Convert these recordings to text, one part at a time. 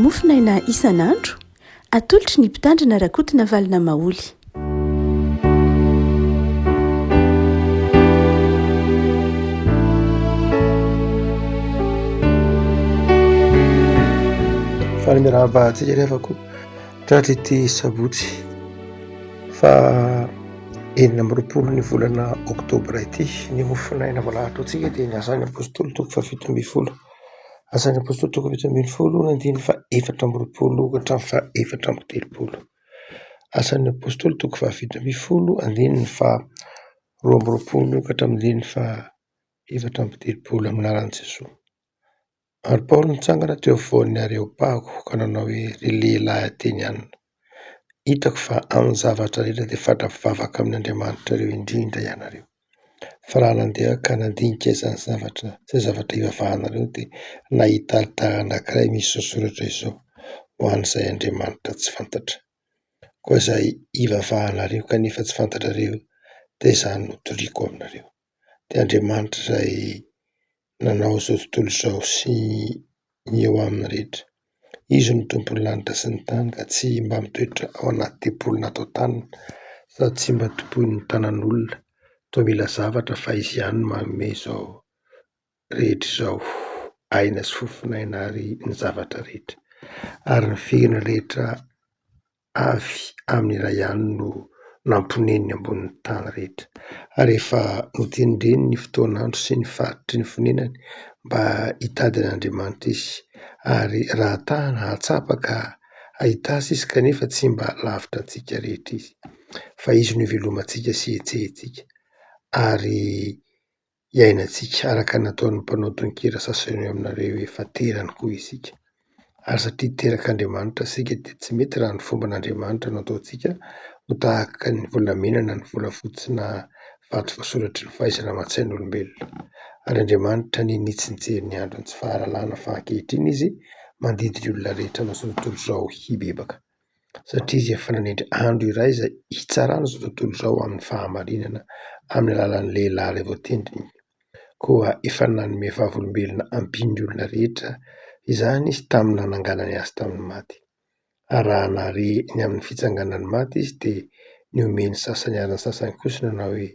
Mofonaina isan'andro, atolotry ny Mpitandrina Rakotonavalona Maholy. Faly miarahaba antsika ry havako tratra ity sabotsy faha 26 ny volana oktobra ity. Ny mofonaina voalahatra ho antsika dia ny asan'ny apostoly toko faha-17. Asan'ny apostoly toko faha-17 ny andininy faha-24 ka hatramin'ny faha-34. Asan'ny apostoly toko faha-17 andininy faha-22 ka hatramin'ny andininy faha-34 amin'ny anaran'i Jesoa. Ary Paoly nitsangana teo afovoan'ny Areopago ka nanao hoe, Ry lehilahy Ateniana, hitako fa amin'ny zavatra rehetra dia fatra-pivavaka amin' Andriamanitrareo indrindra ianareo. Fa raha nandeha ka nandinika izany zavatra izay zavatra ivavahanareo dia nahita alitara anankiray misy izao soratra izao, Ho an'izay Andriamanitra tsy fantatra. Koa izay ivavahanareo kanefa tsy fantatrareo dia izany no toriako aminareo. Dia Andriamanitra izay nanao izao tontolo izao sy ny eo aminy rehetra. Izy no tompon'ny lanitra sy ny tany ka tsy mba mitoetra ao anaty tempoly natao tanana sady tsy mba tompoin'ny tanan'olona toa mila zavatra fa izy ihany no manome izao rehetra izao aina sy fofon'aina ary ny zavatra rehetra ary ny fiainana rehetra avy amin'ny iray ihany no namponeniny ambonin'ny tany rehetra, ary efa notendreny ny fotoan'andro sy ny faritry ny fonenany mba hitady an'Andriamanitra izy, ary raha ta hahatsapa ka hahita Azy izy kanefa tsy mba lavitra antsika rehetra Izy, fa Izy no ivelomantsika sy ihetsehintsika, ary iainantsika, araka ny nataon'ny mpanao tononkira sasany eo aminareo efa terany koa isika. Ary satria terak'Andriamanitra isika dia tsy mety raha ny fomban'Andriamanitra no ataontsika ho tahaka ny volamena na ny volafotsy na vato voasoratry ny fahaizana aman-tsain'olombelona. Ary Andriamanitra ninia tsy nijery ny andron'ny tsy fahalalana fa ankehitriny Izy mandidy ny olona rehetra amin'izao tontolo izao hibebaka. Satria Izy efa nanendry andro iray izay hitsarana izao tontolo izao amin'ny fahamarinana amin'ny alalan'ny lehilahy iray voatendriny. Koa efa nanome vavolombelona ampian'ny olona rehetra izany Izy tamin'ny nananganany azy tamin'ny maty. Ary raha nahare ny amin'ny fitsanganan'ny maty Izy dia nihomehy ny sasany ary ny sasany kosa nanao hoe,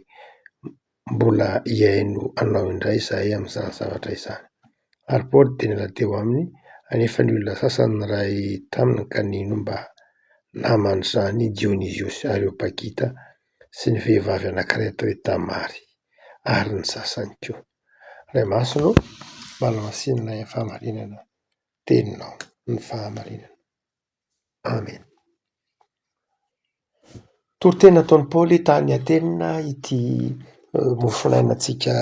Mbola hihaino anao indray izahay amin'izany zavatra izany. Ary Paoly dia niala teo aminy, anefa ny olona sasany niray taminy ka nino mba naman'izany Dionysiosy Areopagita sy ny vehivavy anankiray atao hoe Tamary, ary ny sasany koa. Ray Masina ô, manamasinina ahy amin'ny fahamarinana, Teninao ny fahamarinana. Amen. Toriteny nataon'i Paoly tany Atena ity mofonainantsika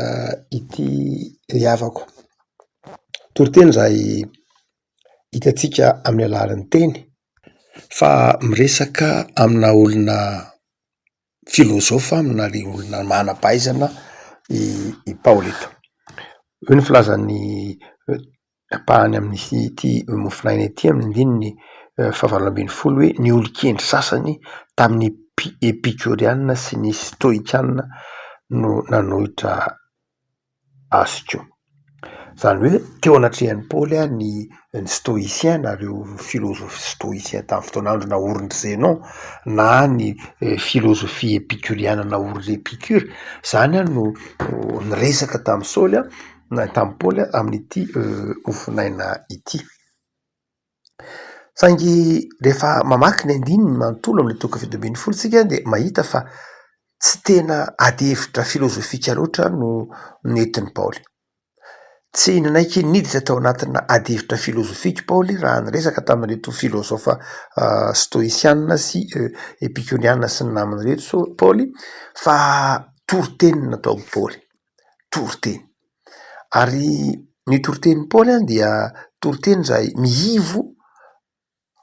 ity ry havako. Toriteny izay hitantsika amin'ny alalan'ny teny fa miresaka amina olona filôzôfa na le olona manam-pahaizana i Paoly eto. Hoy ny filazan'ny Ampahany amin'ity mofonaina ity amin'ny andininy fahavalo ambin'ny folo hoe ny olon-kendry sasany tamin'ny epikoriana sy ny stoikana no nanohitra azy koa. Izany hoe teo anatrehan'i Paoly ny ny stoïcien na ireo filôzôfy stoïcien tamin'ny fotoan'andro naorin-dry Zénon na ny filôzôfia epikoriana naorin-dry Épicure, izany no niresaka tamin'i Saoly na tamin'i Paoly amin'ity mofonaina ity. Saingy rehefa mamaky ny andininy manontolo amin'ny toko 17 isika dia mahita fa tsy tena adihevitra filozofika loatra no nentin'i Paoly. Tsy nanaiky niditra tao anatina adihevitra filozofika i Paoly raha niresaka tamin'ireto filozofa stoisiana sy epikoriana sy ny namany ireto Paoly fa toriteny no nataon'i Paoly. Toriteny. Ary ny toritenin'i Paoly dia toriteny izay miivo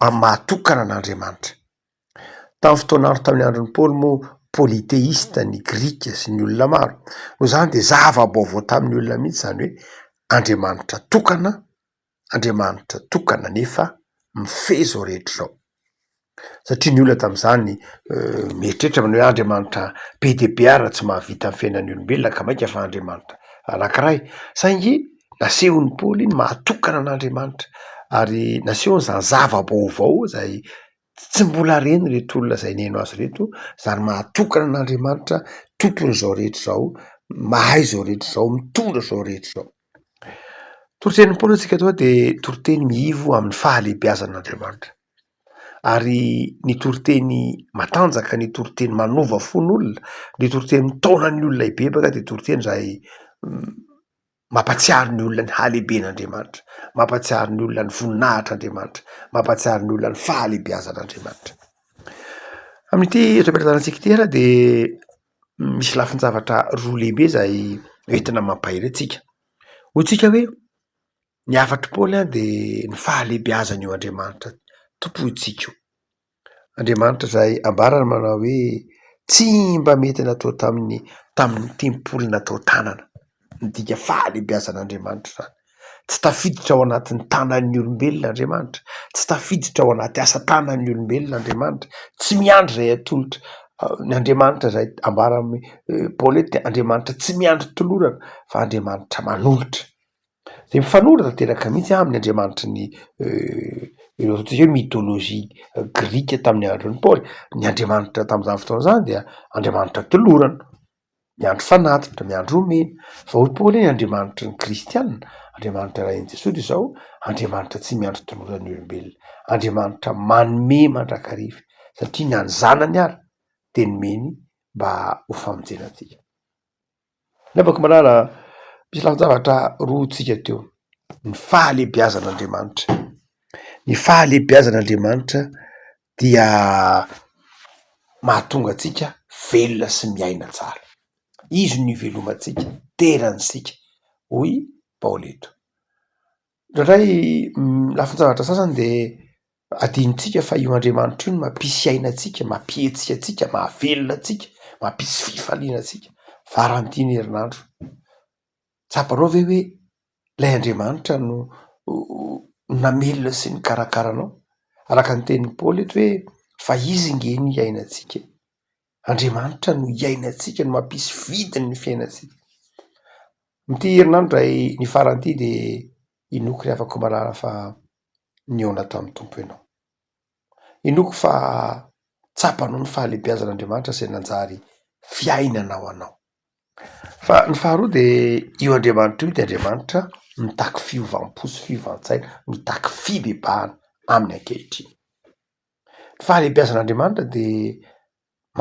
amin'ny maha tokana an'Andriamanitra. Tamin'ny fotoan'andro tamin'ny andron'i Paoly moa polythéiste ny grika sy ny olona maro, noho izany dia zava-baovao tamin'ny olona mihitsy izany hoe Andriamanitra tokana Andriamanitra tokana nefa mifehy izao rehetra izao. Satria ny olona tamin'izany mieritreritra manao hoe Andriamanitra be dia be ary tsy mahavita ny fiainan'ny olombelona ka mainka fa Andriamanitra anankiray. Saingy nasehon'i Paoly ny maha tokana an'Andriamanitra. Ary nasehony izany zava-baovao izay tsy mbola reny ireto olona izay nihaino azy ireto, izany mahatokana an'Andriamanitra tompon'izao rehetra izao, mahay izao rehetra izao, mitondra izao rehetra izao. Toritenin'i Paoly antsika teo dia toriteny miivo amin'ny fahalehibiazan'Andriamanitra. Ary ny toriteny matanjaka, ny toriteny manova fon'olona, ny toriteny mitaona ny olona hibebaka dia toriteny izay mampahatsiaro ny olona ny halehiben'Andriamanitra, mampahatsiaro ny olona ny voninahitr'Andriamanitra, mampahatsiaro ny olona ny fahalehibiazan'Andriamanitra. Amin'ity eto-pitantanantsika ity ary dia misy lafin-javatra roa lehibe izay entina mampahery antsika. Hoy tsika hoe ny hafatr'i Paoly dia ny fahalehibiazan'io Andriamanitra tompointsika io. Andriamanitra izay ambarany manao hoe tsy mba mety natao tamin'ny tamin'ny tempoly natao tanana. Midika fahalehibiazan'Andriamanitra izany. Tsy tafiditra ao anatin'ny tanan'ny olombelona Andriamanitra, tsy tafiditra ao anaty asa tanan'ny olombelona Andriamanitra, tsy miandry izay atolotra ny Andriamanitra izay ambaran'i Paoly eto dia Andriamanitra tsy miandry tolorana fa Andriamanitra manolotra. Dia mifanohitra tanteraka mihitsy amin'ny andriamanitry ny ireo ataontsika hoe mythologie grika tamin'ny andron'i Paoly. Ny andriamanitra tamin'izany fotoana izany dia andriamanitra tolorana, miandry fanatitra, miandry omena. Fa hoy Paoly hoe ny andriamanitry ny kristiana, Andriamanitra Rain'i Jesoa dia izao, Andriamanitra tsy miandry toloran'ny olombelona, Andriamanitra manome mandrakariva satria na ny zanany ary dia nomeny mba ho famonjena antsika. Namako malala, misy lafin-javatra roa tsika teo, ny fahalehibiazan'Andriamanitra, ny fahalehibiazan'Andriamanitra dia mahatonga antsika velona sy miaina tsara, izy no ivelomantsika, derany isika hoy Paoly eto. Indraindray lafin-javatra sasany de adinontsika fa io Andriamanitra io no mampisy aina antsika, mampihetsika antsika, mahavelona antsika, mampisy fifaliana antsika. Faran'ity ny herinandro, tsapanao ve hoe ilay Andriamanitra no namelona sy nikarakara anao? Araka ny tenin'i Paoly eto hoe fa izy nge no iainantsika e! Andriamanitra no iainantsika, no mampisy vidiny ny fiainantsika. Amin'ity herinandro iray ny farany ity dia inoako ry havako malala fa nihaona tamin'ny Tompo ianao. Inoako fa tsapanao ny fahalehibiazan'Andriamanitra izay nanjary fiainana ho anao. Fa ny faharoa dia io Andriamanitra io dia Andriamanitra mitaky fiovam-po sy fiovan-tsaina, mitaky fibebahana amin'ny ankehitriny. Ny fahalehibiazan'Andriamanitra dia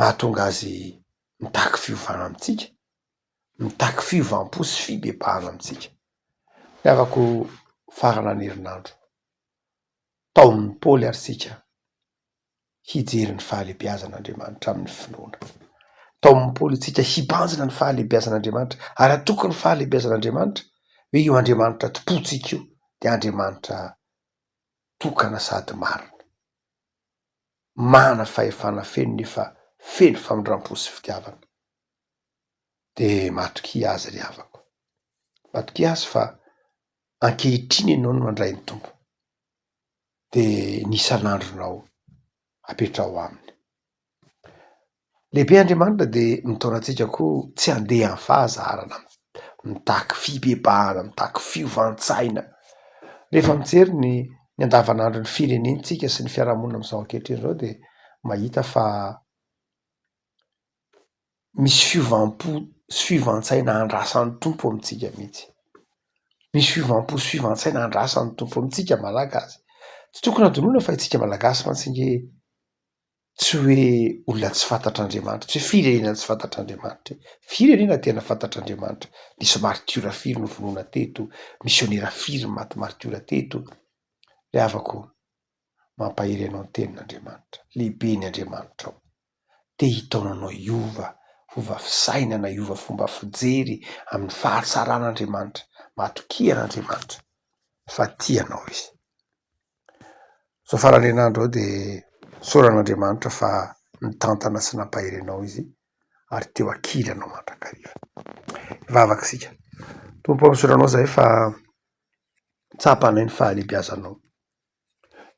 mahatonga azy mitaky fiovana amintsika, mitaky fiovam-po sy fibebahana amintsika. Ny havako farana ny herinandro, taomin'i Paoly ary isika hijery ny fahalehibiazan'Andriamanitra amin'ny finoana. Taomin'i Paoly isika hibanjina ny fahalehibiazan'Andriamanitra ary hatoky ny fahalehibiazan'Andriamanitra hoe io Andriamanitra tompontsika io dia Andriamanitra tokana sady marina. Manana fahefana feno nefa feno famindram-po sy fitiavana. De matokia Azy ry havako. Matokia Azy fa ankehitriny ianao no mandray ny Tompo. De ny isan'andronao apetraho Aminy. Lehibe Andriamanitra dia mitaona antsika koa tsy handeha amin'ny fahazarana, mitaky fibebahana, mitaky fiovan-tsaina. Rehefa mijery ny ny andavanandron'ny firenentsika sy ny fiarahamonina amin'izao ankehitriny izao dia mahita fa misy fiovam-po sy fiovan-tsaina andrasan'ny Tompo amintsika mihitsy. Misy fiovam-po sy fiovan-tsaina andrasan'ny Tompo amintsika Malagasy. Tsy tokony hadinoina fa isika Malagasy mantsy ange tsy hoe olona tsy fantatr'Andriamanitra, tsy hoe firenena tsy fantatr'Andriamanitra e, firenena tena fantatr'Andriamanitra, nisy maritiora firy novonoina teto, misionera firy maty maritiora teto, ry havako ô, mampahery anao ny tenin'Andriamanitra, lehibe ny Andriamanitrao, te hitaona anao hiova fomba fisainana, hiova fomba fijery amin'ny fahatsaran'Andriamanitra, matokia an'Andriamanitra fa tia anao Izy. Zao faran'ny herinandro zao de isaorana Andriamanitra fa nitantana sy nampahery anao Izy ary teo ankilanao mandrakariva. Hivavaka isika. Tompo ô, misaotra Anao zahay fa tsapanay ny fahalehibiazanao.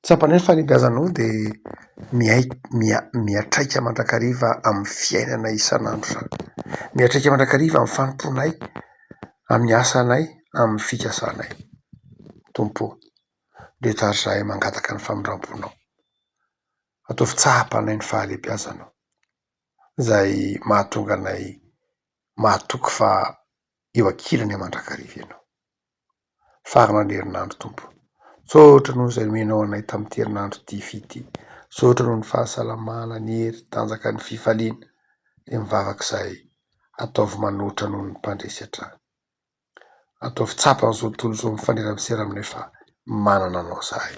Tsapanay ny fahalehibiazanao de miai- mia- miantraika mandrakariva amin'ny fiainana isan'andro izany. Miantraika mandrakariva amin'ny fanompoanay, amin'ny asanay, amin'ny fikasanay. Tompo ô. Ndreto ary izahay mangataka ny famindram-ponao. Ataovy tsapanay ny fahalehibiazanao, izay mahatonga anay mahatoky fa eo ankilanay mandrakariva Ianao. Farana ny herinandro Tompo. Misaotra noho izay nomenao anay tamin'ity herinandro ity fy ity. Misaotra noho ny fahasalamana, ny hery, tanjaka, ny fifaliana. Dia mivavaka izahay, ataovy manoatra noho ny mpandresy hatrany. Ataovy tsapan'izao tontolo izao mifanerasera aminay fa manana anao izahay.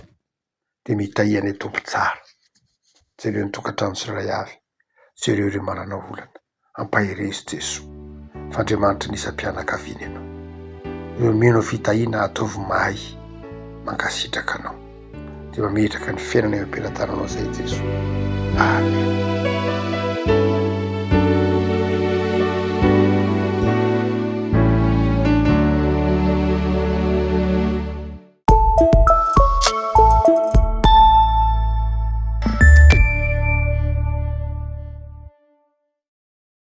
Dia mitahia anay Tompo tsara. Jereo ny tokantrano tsirairay avy. Jereo ireo manana olana. Ampaherezo Jesoa. Fa Andriamanitry ny isam-pianakaviana Ianao. Ireo mino fitahiana ataovy mahay mankasitraka Anao. Dia mametraka ny fiainana eo am-pelatananao izay Jesoa. Amen.